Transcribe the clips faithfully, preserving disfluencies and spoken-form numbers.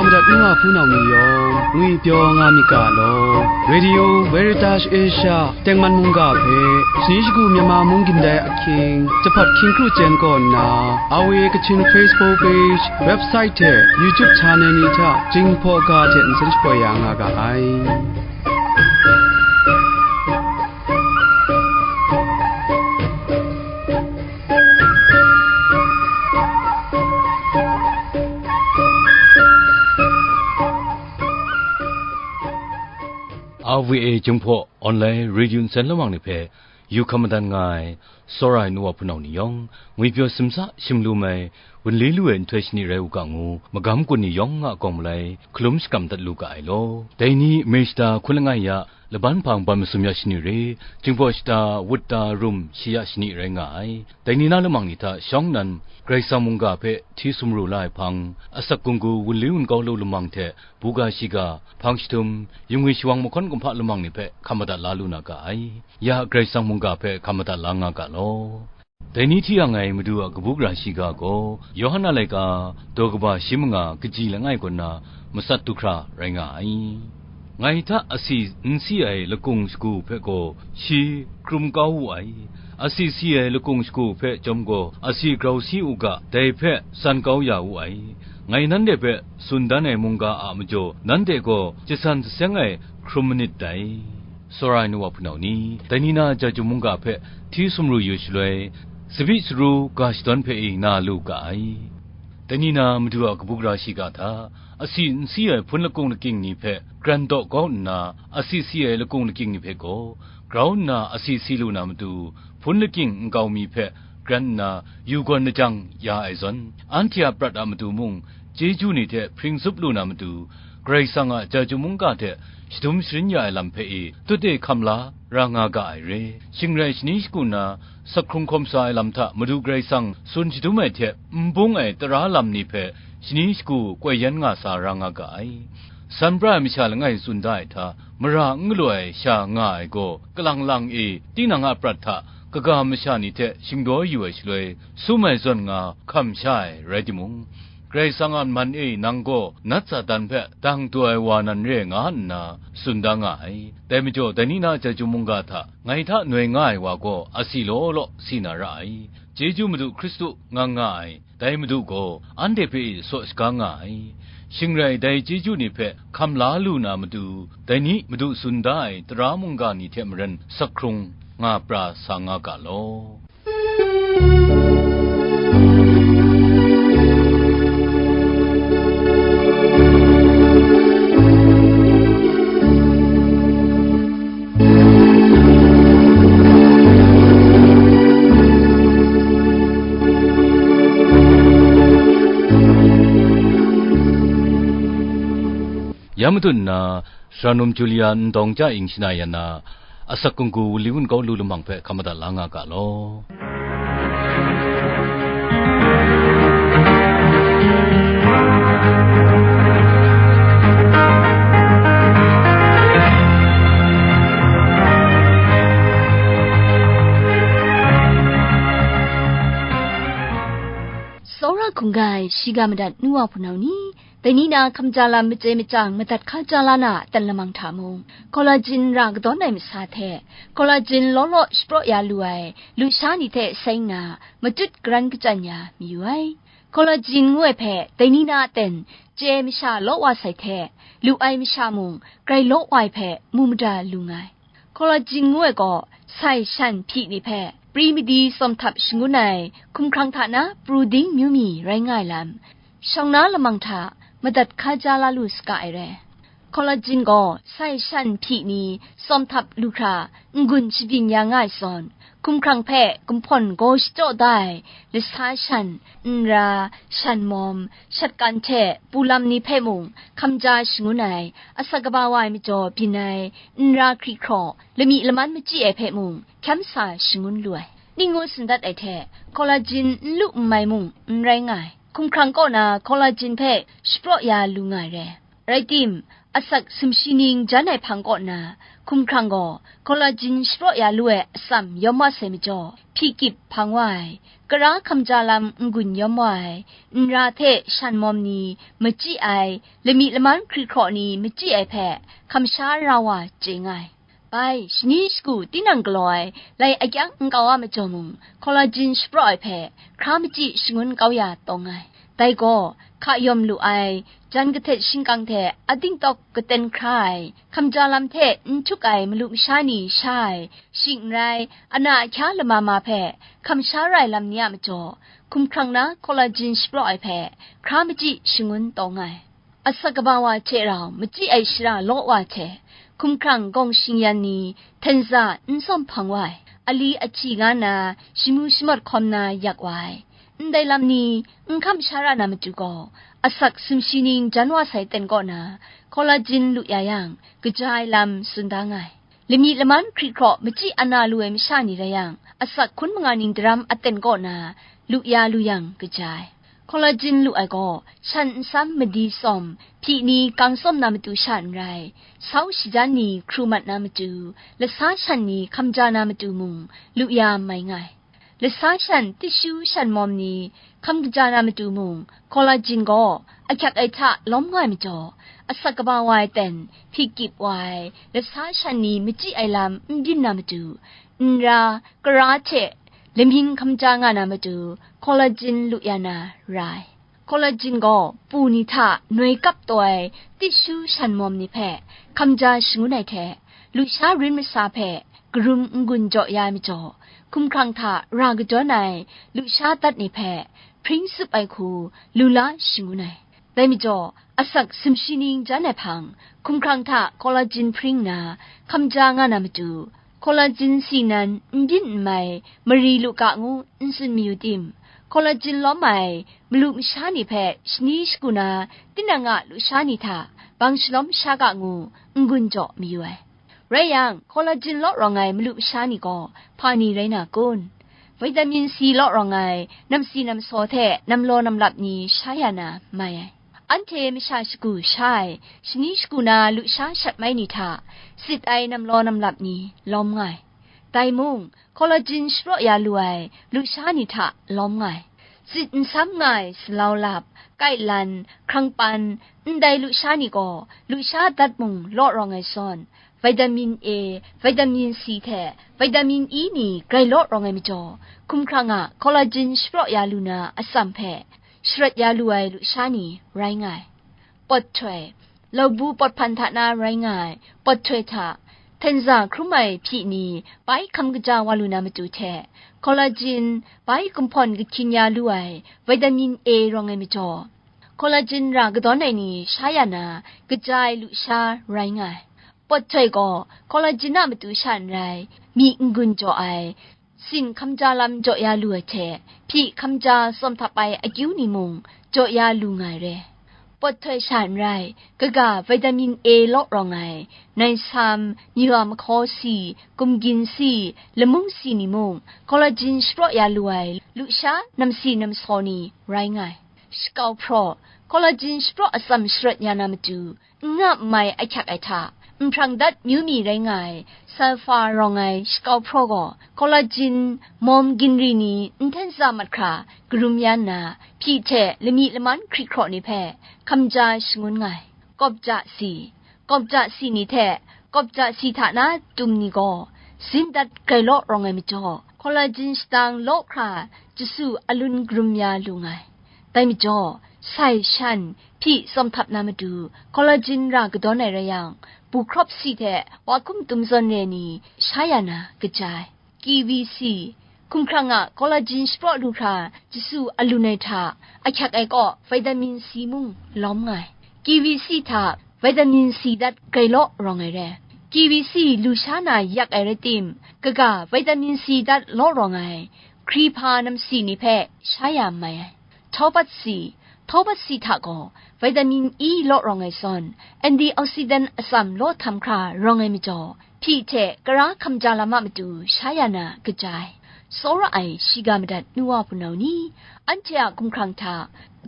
Madat nu wa hpunau ni yawng ngwipyaw nga myit ga law. Radio Veritas Asia tengman mungga hpe, shani shagu Myanmar mung gindai ahkying, jahpat hkying kru chyen kaw nna, R V A Kachin Facebook page, website hte YouTube channel ni hta Jinghpaw ga hte nsen shapoi ya nga ga ai. R V A Jinghpaw Online Radio Nsen Lamang ni hpe yu hkam madan nga ai, tsawra ai nu wa hpunau ni yawng, ngwipyaw simsa shim lu mai, wunli lu ai nhtoi shani rai u ga ngu, magam kun ni yawng a kawng malai, hkalum shakram dat lu ga ai law. Dai ni, Mishta hkun langai ya, laban hpang ban masum ya shani re, Jinghpaw shata, wut ta, rum shi ya shani rai nga ai. Dai ni na lamang ni hta shawng nnan, Karai Kasang mungga hpe hti sumru la ai hpang, asak gunggu wunli wun kau lu lamang hte, buga shiga, hpang jahtum, yungwi shawang mahkawn kumhpa lamang ni hpe hkam madat la lu na ga ai. Ya Karai Kasang mungga hpe hkam madat la nga ga law. Dai ni hti yang ai Madu a kabu gara shiga gaw, Yawhan a laika, daw kaba shi manga kaji langai kaw na, matsat du hkra rai nga ai. Ngai hta asi n si ai lakung shagu hpe gaw shi hkrum kau wu ai. Asi si ai lakung shagu hpe chyawm gaw, asi grau si u ga, dai hpe san kau ya wu ai. Ngai nanhte hpe tsun dan ai mungga a majaw, nanhte gaw jasan jaseng ai hkrum manit dai. Tsawra ai nu wa hpunau ni, dai ni na Chyeju mungga hpe hti sumru yu shaloi, tsabyi saru ga shadawn hpe e na lu ga ai. Dai ni na Madu a kabu gara shiga hta, asi n si ai hpun lakung lakying ni hpe kran daw kau nna, asi si ai lakung lakying ni hpe gaw, grau nna asi si lu na matu, hpun lakying nkau mi hpe kran nna yu gawn lajang ya ai zawn, anhte a prat a matu mung, chyeju ni hte hpring zup lu na matu, Karai Kasang a Chyeju mungga hte shadum sharin ya ai lam hpe e tut e hkam la ra nga ga ai re. Shing rai shani shagu na, sak hkrung hkawm sa ai lam hta Madu Karai Kasang tsun shadum ai hte n bung ai tara lam ni hpe shani shagu koi yan nga sa ra nga ga ai. San pra ai masha langai tsun da ai hta, mara n galaw ai sha nga ai gaw, kalang lang e tinang a prat hta kaga masha ni hte shingdaw yu ai shaloi, sum ai zawn nga hkam sha ai rai timung, Karai Kasang a man e nang gaw nat Satan hpe dang taw ai wa nan re nga nna tsun da nga ai. Dai majaw, dai ni na Chyeju mungga hta ngai hta noi nga ai wa gaw asi law law si na ra ai. Chyeju Madu Hkristu nga nga ai, dai Madu gaw anhte hpe e saw shaga nga ai. Shing rai dai chyeju ni hpe hkam la lu na matu, dai ni Madu tsun da ai tara mungga ni hte maren sak hkrung nga pra sa nga ga law. Ya matut nna, Sara num Julia Ndawng Chya Ing shana yan na, asak gunggu wunli wun kau lu lamang hpe hkam madat la nga ga law. Tsawra hkungga ai shiga madat nu wa hpunau ni, dai ni na hkamja lam machye machyang madat hkaja la na a aten lamang hta mung, collagen ra kadawn ai masa hte, collagen law law shapraw ya lu ai lusha ni hte seng na, machut karan kachyan ya mayu ai. Collagen ngu ai hpe dai ni na a aten chye masha law wa sai hte, lu ai masha mung grai law wa ai hpe mu mada lu nga ai. Collagen ngu ai gaw, sai shan hpyi ni hpe pri madi tsawm htap shangun ai hkumhkrang hta na pru ding amyu mi rai nga ai lam, shawng na lamang hta madat hkaja la lu saga ai re. Collagen gaw sai shan hpyi ni tsawm htap lu hkra n-gun shabyin ya nga ai zawn, hkumhkrang hpe gumhpawn gaw shachyaw da ai lasa shan, nra, shan mawm, shatkan hte pu lam ni hpe mung hkamja shangun ai, asak kaba wa ai majaw byin ai, nra hkri hkraw, lami laman machyi ai hpe mung hkyam sa shangun lu ai. Ning ngu tsun dat ai hte, collagen n lu n mai mung n rai nga ai. Hkumhkrang kaw na collagen hpe shapraw ya lu nga ai re. Rai tim, Asak sumshi ning jan ai hpang kaw na, hkumhkrang gaw collagen shapraw ya lu ai atsam yawm wa sai majaw, hpyi kyip hpang wa ai, kara hkamja lam n-gun yawm wa ai, nra hte shan mawm ni machyi ai, lami laman hkri hkraw ni machyi ai hpe hkamsha ra wa chye nga ai. Bai, shani shagu tinang galaw ai, lai akyang nkau a majaw mung, collagen shapraw ai hpe hkra machyi shangun kau ya taw nga ai. Dai gaw, hka yawm lu ai, jan kahtet shingkang hte atingtawk katen hkra ai, hkamja lam hte n htuk ai malu masha ni sha ai, shing n rai, ana ahkya lama ma hpe hkamsha ra ai lam ni a majaw, hkumhkrang na collagen shapraw ai hpe hkra machyi shangun taw nga ai. Asak kaba wa hte rau machyi ai shara law wa hte, hkumhkrang gawng shingyan ni htenza n tsawm hpang wa ai, ali ahti nga na, shamu shamawt hkawm na yak wa ai, ndai lam ni n hkam sha ra na matu gaw, asak sumshi ning jan wa sai ten kaw na, collagen lu ya yang, kaja ai lam tsun da nga ai. Lami laman hkri hkraw machyi ana lu ai masha ni rai yang, asak hkun manga ning daram aten kaw na, lu ya lu yang kaja ai. Collagen lu ai gaw, shan nsam madi tsawm, hpyi ni kang tsawm na matu sha n rai, sau shajan ni hkru mat na matu, lasa shan ni hkamja na matu mung, lu ya mai nga ai. Lasa shan, tishu shan mawm ni hkam kaja na matu mung, collagen gaw ahkyak ai hta lawm nga ai majaw, asak kaba wa ai ten hpyi kyip wa ai, lasa shan ni machyi ai lam n byin na matu, nra, kara hte lamyin hkamja nga na matu, collagen lu ya na ra ai. Collagen gaw pu ni hta noi kap taw ai tishu shan mawm ni hpe hkamja shangun ai hte, lusha rin masa hpe karum n-gun jaw ya ai majaw, hkumhkrang hta ra kadawn ai lusha dat ni hpe hpring tsup ai hku lu la shangun ai. Dai majaw, asak sumshi ning jan ai hpang, hkumhkrang hta collagen hpring nna hkamja nga na matu, collagen si nan n byin n mai mari lu ga ngu n tsun mayu tim, collagen lawm ai malu masha ni hpe shani shagu na tinang a lusha ni hta bang shalawm sha ga ngu n-gun jaw mayu ai. Rai yang, collagen law rawng ai malu masha ni gaw hpa ni rai na kun? Vitamin C law rawng ai namsi namsaw hte namlaw namlap ni sha ya na mai ai. Anhte masha shagu sha ai, shani shagu na lusha shat mai ni hta sit ai namlaw namlap ni lawm nga ai. Dai mung, collagen shapraw ya lu ai lusha ni hta lawm nga ai. Sit nsam nga ai salau lap, kailan, hkrangpan, ndai lusha ni gaw lusha dat mung law rawng ai zawn, vitamin A, vitamin C hte vitamin E ni grai law rawng ai majaw, hkumhkrang a collagen shapraw ya lu na atsam hpe sharawt ya lu ai lusha ni rai nga ai. Pawt htoi, laubu pawt hpan hta na rai nga ai pawt htoi hta, htenza hkrum ai hpyi ni bai hkam kaja wa lu na matu hte, collagen bai kumhpawn kahkyin ya lu ai vitamin A rawng ai majaw, collagen ra kadawn ai ni sha ya na kaja ai lusha rai nga ai. Pawt htoi gaw collagen a matu sha n rai, myi n-gun jaw ai, sin hkamja lam jaw ya lu ai hte, hpyi hkamja tsawm htap ai akyu ni mung jaw ya lu nga ai re. Pawt htoi sha n rai, kaga vitamin A law rawng ai, naisam, myu a mahkaw si, kumgin si, lamung si ni mung, collagen shapraw ya lu ai lusha namsi namsaw ni rai nga ai. Shakau hpraw, collagen shapraw atsam sharawt ya na matu, n nga n mai ahkyak ai hta, nhprang dat myu mi rai nga ai, sulfur rawng ai shakau hpraw gaw, collagen mawm ginri ni n htenza mat hkra karum ya nna, hpyi hte lami laman hkri hkraw ni hpe hkamja shangun nga ai. Kawpja si, kawpja si ni hte kawpja si hta na tum ni gaw, sin dat grai law rawng ai majaw, collagen shatang law hkra jasu alun karum ya lu nga ai. Dai majaw, sai shan, hpyi tsawm htap na matu, collagen ra kadawn ai rai yang, bu hkrawp si hte wa hkum tum zawn re ni sha ya na kaja ai. Kiwi si, hkumhkrang a collagen shapraw lu hkra jasu alun ai hta, ahkyak ai kaw vitamin C mung lawm nga ai. Kiwi si hta vitamin C dat grai law rawng ai re. Kiwi si lu sha na yak ai rai tim, kaga vitamin C dat law rawng ai, hkrihpa namsi ni hpe sha ya mai ai. Htawpat si, htawpat si hta gaw vitamin E law rawng ai zawn, antioxidant atsam law htam hkra rawng ai majaw, hpyi hte kara hkamja lam a matu sha ya na kaja ai. Tsawra ai shiga madat nu wa hpunau ni, anhte a hkumhkrang hta,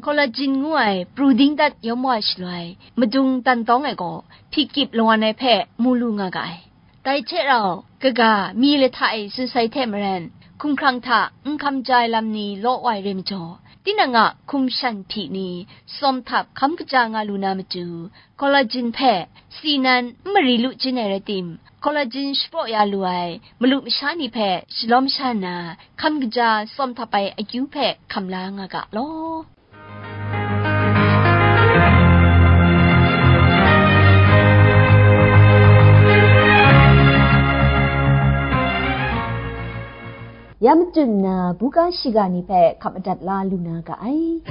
collagen ngu ai pru ding dat yawm wa shaloi, madung dan tawng ai gaw, hpyi kyip lawan ai hpe mu lu nga ga ai. Dai hte rau, kaga mi lahta e tsun sai hte maren, hkumhkrang hta n hkam ja ai lam ni law wa ai re majaw, tinang a hkum shan hpyi ni, tsawm htap hkam kaja nga lu na matu, collagen hpe si nan n mari lu jin ai rai tim, collagen shapraw ya lu ai malu masha ni hpe shalawm sha nna, hkam kaja tsawm htap ai akyu hpe hkam la nga ga law. Ya matut nna, buga shiga ni hpe hkap madat la lu na ga ai.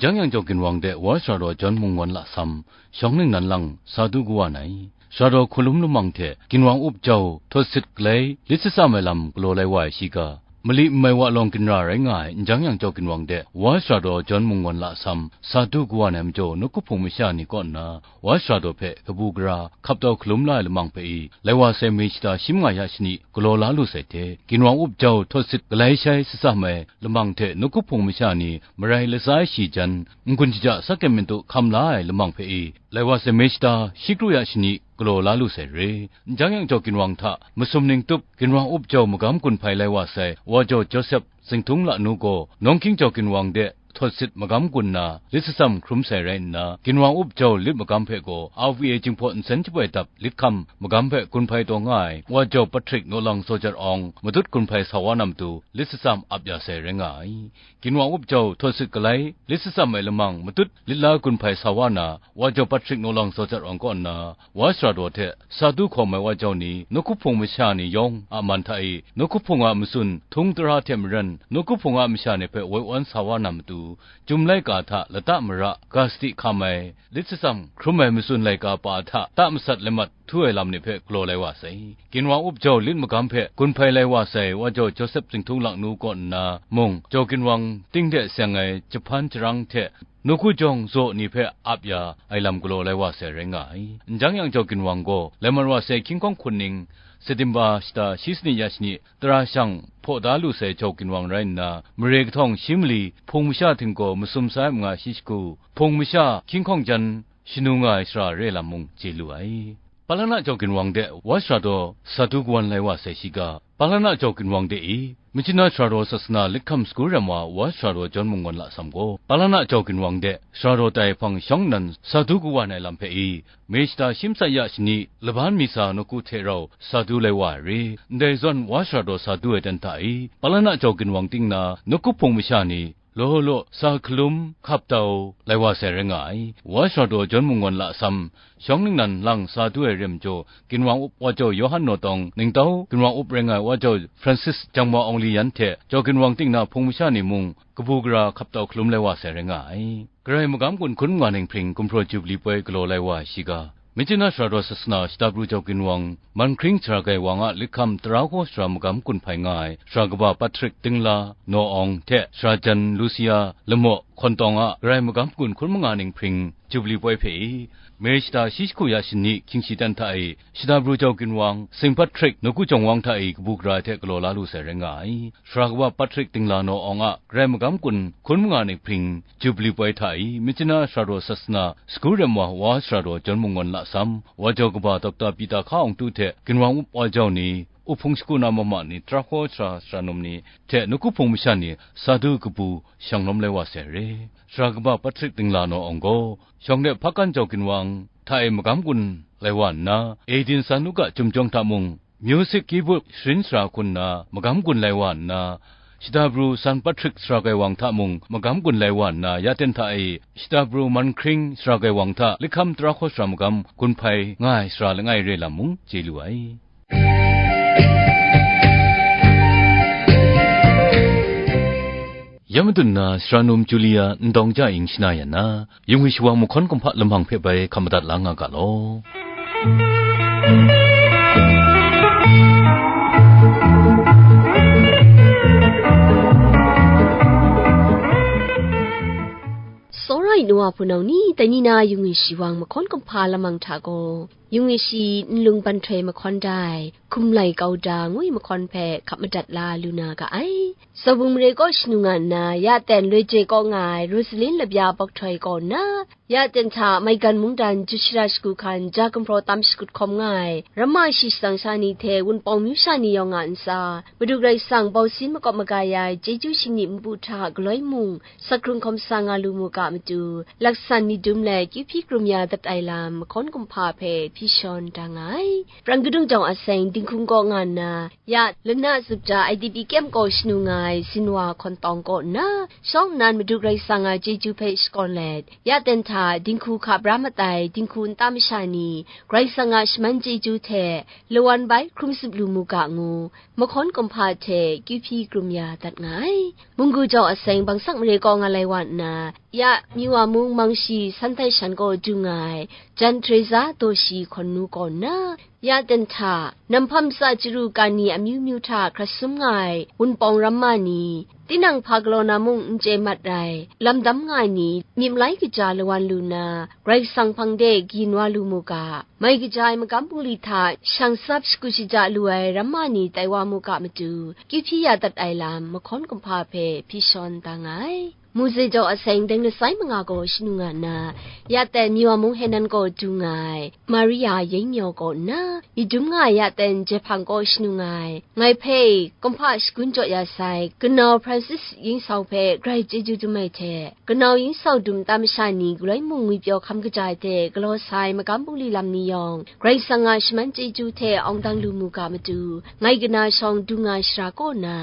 Njang yang jaw ginwang de wa sara daw John Mungwan lasam, shawng ningnan lang sa du kawa nai. Sara daw hkulum lamang hte ginwang up jau, htawt sit galai, lit shatsam ai lam galaw lai wa ai shiga, mali n mai wa lawng ginra rai nga ai njang yang jaw ginwang de wa sara daw John Mungwan lasam, sa du kawa nai majaw nawku hpung masha ni kaw nna, wa sara daw hpe kabu gara, hkap tau hkalum la ai lamang hpe i, lai wa sai mi shata shi manga ya shani galaw la lu sai hte, ginwang up jau, htawt sit galai shai shatsam ai lamang hte nawku hpung masha ni marai latsa ai shi jan, n-gun shaja sakya matu hkam la ai lamang hpe i, lai wa sai mi shata shi kru ya shani galaw la lu sai re. Njang yang jaw ginwang hta masum ning tup, ginwang up jau magam gun hpai lai wa sai wa jau Josep Zingthung Lanu gaw, nawng hkying jau ginwang de htawt sit magam gun na lit shatsam hkrum sai rai nna, ginwang up jau lit magam hpe gaw R V A Jinghpaw Nsen Jaboi Dap lit hkam magam hpe gun hpai taw nga ai wa jau Patrick Nawlang Sawjat Awng matut gun hpai sa wa na matu lit shatsam ap ya sai rai nga ai. Ginwang up jau, htawt sit galai, lit shatsam ai lamang matut lit la gun hpai sa wa na, wa jau Patrick Nawlang Sawjat Awng kaw nna, wa sara daw hte sa du hkawm ai wa jau ni, nawku hpung masha ni yawng a man hta e, nawku hpung a matsun htung tara hte maren, nawku hpung a masha ni hpe woi wan sa wa na matu, Chyum laika hta lata mara ga sadi hkam ai, lit shatsam hkrum ai matsun laika pa hta ta masat lamat htu ai lam ni hpe galaw lai wa sai. Ginwang up jau lit magam hpe gun hpai lai wa sai wa jau Josep Zingthung Lanu kaw nna mung, jau ginwang ting de seng ai jahpan jarang hte nawku jawng zaw ni hpe ap ya ai lam galaw lai wa sai rai nga ai. Njang yang jau ginwang gaw, lai mat wa sai hkying hkawng hkun ning, September shata shi sanit ya shani, tara shang hpaw da lu sai jau ginwang rai nna, mare kahtawng shi mali hpung masha htinggaw masum sa ai manga shi shagu, hpung masha hkying hkawng jan shanu nga ai sara re lam mung chye lu ai. Palana jau ginwang de wa sara daw sa du kawan lai wa sai shiga, Palana jau ginwang de i, Myitkyina sara daw sasana lit hkam sagu rem wa wa sara daw John Mungwan lasam gaw, Palana jau ginwang de sara daw tai hpang shawng nnan sa du kawan ai lam hpe i, May shata shi matsat ya shani, laban mi sa nawku hte rau sa du lai wa ai re, ndai zawn wa sara daw sa du ai ten hta i, Palana jau ginwang ting na nawku hpung masha ni, law law sa hkalum hkap tau lai wa sai rai nga ai. Wa sara daw John Mungwan lasam, shawng ningnan lang sa du ai rem jaw, ginwang up wa jau Yawhan Naw Tawng, ningtau ginwang up rai nga ai wa jau Francis Jangma Awng Li Yan hte, jau ginwang ting na hpung masha ni mung, kabu gara hkap tau hkalum lai wa sai rai nga ai. Karai magam gun hkun manga ning hpring gumhpraw Jubli poi galaw lai wa ai shiga, Myitkyina sara daw sasana shata pru jau ginwang, Manhkring sara kai wang a lit hkam tara hkaw sara magam gun hpai nga ai, sara kaba Patrick Dingla Naw Awng hte sara jan Lucia Lamaw Hkawn Tawng a Karai magam gun hkun manga ning hpring Jubli poi hpe i, May shata shi shagu ya shani hkying shi ten hta e, shata pru jau ginwang, Saint Patrick nawku jawng wang hta e kabu gara hte galaw la lu sai rai nga ai. Sara kaba Patrick Dingla Naw Awng a Karai magam gun hkun manga ning hpring Jubli poi hta i, Myitkyina sara daw sasana sagu rem wa wa sara daw John Mungwan lasam, wa jau kaba Doctor Peter Hka Awng Tu hte ginwang up wa jau ni, up hpung shagu na mama ni, tara hkaw sara sara num ni hte nawku hpung masha ni sa du kabu shang lawm lai wa sai re. Sara kaba Patrick Dingla Naw Awng gaw, shawng de hpakan jau ginwang hta e magam gun lai wa nna, eighteen san u ga Chyum jawng hta mung, music keyboard sharin sara hku nna magam gun lai wa nna, shata pru San Patrick sara kai wang hta mung magam gun lai wa nna, ya ten hta e shata pru Manhkring sara kai wang hta lit hkam tara hkaw sara magam gun hpai nga ai sara langai re lam mung chye lu ai. Ya madun na sara num Julia Ndawng Ja Ing shana yan na, yungwi shawang mahkawn kumhpa lamang hpe bai hkam madat la nga ga law. Hpunau ni, dai ni na yung e shi wang mahkawn kumhpa lamang hta gaw, yung e shi nlung ban htoi mahkawn da ai, Hkum Lai Kau Da ngu ai mahkawn hpe hkap madat la lu na ga ai. Sawbung mare kaw shanu nga nna, ya ten loi je kaw nga ai Rosalin Labya Bawk Htoi kaw nna, ya ten hta maigan mungdan Jut Shara Shagu Hkan ja gumhpraw tam shakut hkawm nga ai, ramma shi shatsang sha ni hte Wunpawng myu sha ni yawng a ntsa, Madu Karai Kasang bausin makawp maga ya ai chyeju shingni npu hta galoi mung, sakrung hkawm sa nga lu mu ga matu, laksan ni dum let kyu hpyi krum ya dat ai lam mahkawn kumhpa hpe hpyi shawn da nga ai. Prang kadung jawng a seng dinghku kaw nga nna, ya lana zup ja I D P camp kaw shanu nga ai Zinwa Hkawn Tawng kaw nna, shawng nnan Madu Karai Kasang a chyeju hpe shakawn let, ya ten hta dinghku hka bra matai dinghku nta masha ni, Karai Kasang a shaman chyeju hte lawan bai hkrum zup lu mu ga ngu, mahkawn kumhpa hte kyu hpyi krum ya dat nga ai. Munggu jau aseng bangsak mare kaw nga lai wa nna, ya Miwa mung Mangshi San Htai Shan kaw du nga ai Jan Teresa Daw Shi Hkawn Nu kaw nna, ya ten hta, Namhpam Tsa Chyaru Kan Ni amyu myu hta hkrat sum nga ai Wunpawng ramma ni, tinang hpa galaw na mung n chye mat rai, lam dam nga ai ni, myit malai kaja lawan lu nna, Karai Kasang hpang de kayin wa lu mu ga, mai kaja ai magam bungli hta shang tsap shagu shaja lu ai ramma ni tai wa mu ga matu, kyu hpyi ya dat ai lam mahkawn kumhpa hpe hpyi shawn da nga ai. Muzei jau aseng deng lasai manga gaw shanu nga nna, ya ten Miwa mung Henan kaw du nga ai Maria Yeng Myaw kaw nna, myit dum nga ai ya ten Jehpang kaw shanu nga ai, ngai hpe kumhpa shagun jaw ya sai, kanau Francis Yin Sau hpe grai chyeju dum ai hte, kanau Yin Sau dum nta masha ni galoi mung ngwipyaw hkam kaja ai hte galaw sa ai magam bungli lam ni yawng, Karai Kasang a shaman chyeju hte awng dang lu mu ga matu, ngai kana shawng du nga shara kaw na,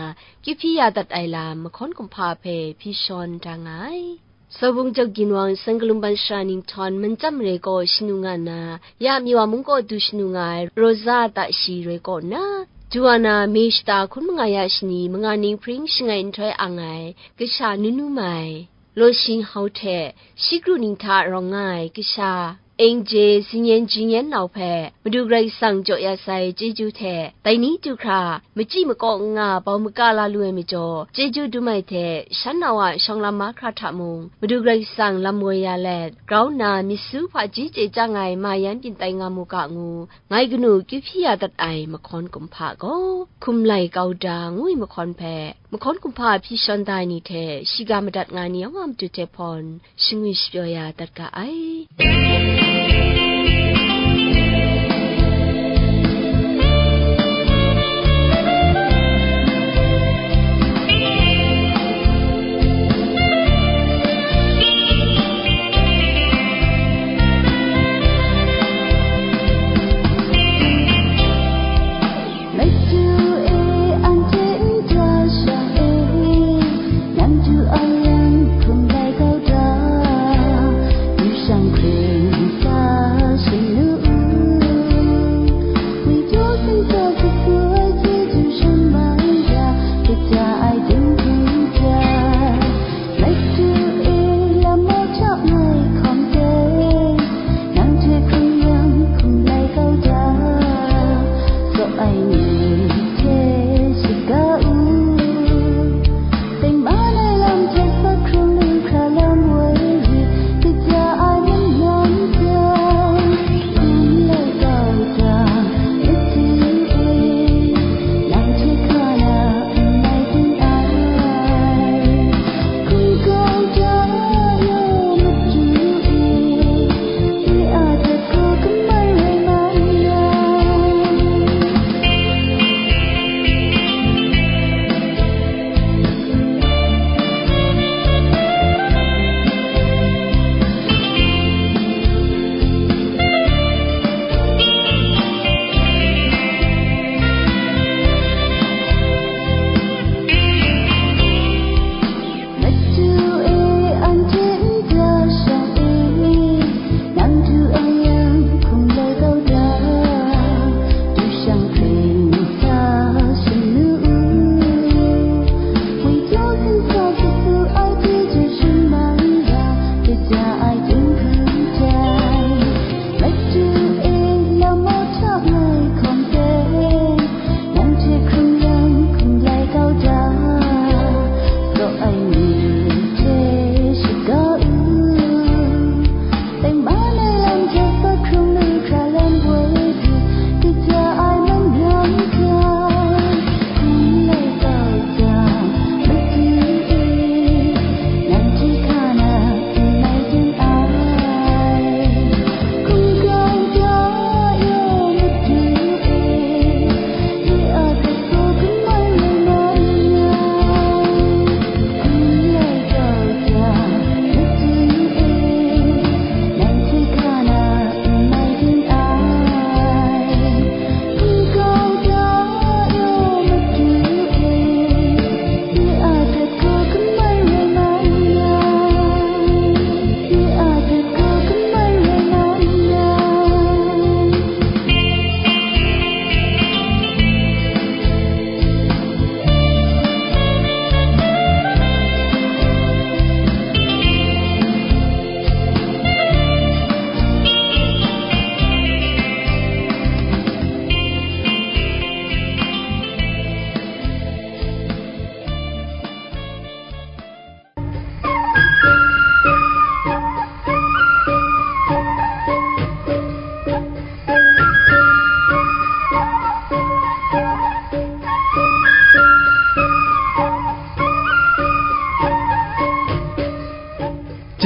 kyu hpyi ya dat ai lam mahkawn kumhpa hpe hpyi shawn da nga ai. Sawbung jau ginwang san kalum ban shara nhtawm, Mancham mare kaw shanu nga nna, ya Miwa mung kaw du shanu nga ai Rosa Ta Shi Roi kaw nna, Juana me shata hkun manga ya shani manga ning hpring shangai nhtoi ang ai kasha Nunu Mai, Law Shing Hau hte shi kru ning hta rawng nga ai kasha Eng Je Zingyen Jingyen Nau hpe Madu Karai Kasang jaw ya sai chyeju hte, dai ni du hkra, machyi makaw n nga bau maka la lu ai majaw, chyeju dum ai hte, shan nau a shawng lam mahkra hta mung, Madu Karai Kasang lam woi ya let, grau nna myit su hpaji chye chyang ai ma yan byin tai nga mu ga ngu, ngai kanu kyu hpyi ya dat ai mahkawn kumhpa gaw, Hkum Lai Kau Da ngu ai mahkawn hpe, mahkawn kumhpa hpyi shawn da ai ni hte, shiga madat nga ai ni yawng a matu hte hpawn, shangwi shapyaw ya dat ga ai.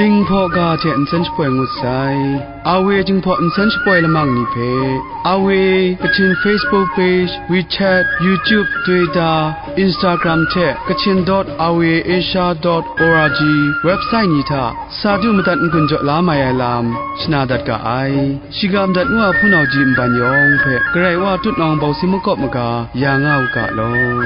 Jinghpaw ga hte nsen shapoi ngut sai. Awe Jinghpaw nsen shapoi lamang ni hpe, Awe Kachin Facebook page, WeChat, YouTube, Twitter, Instagram hte Kachin dot awe asia dot org website ni hta sa du madat n-gun jaw la mai ai lam shana dat ga ai. Shiga madat ngu a hpunau ji nban yawng hpe Karai Wa tutnawng bawsi makawp maga ya nga u ga law.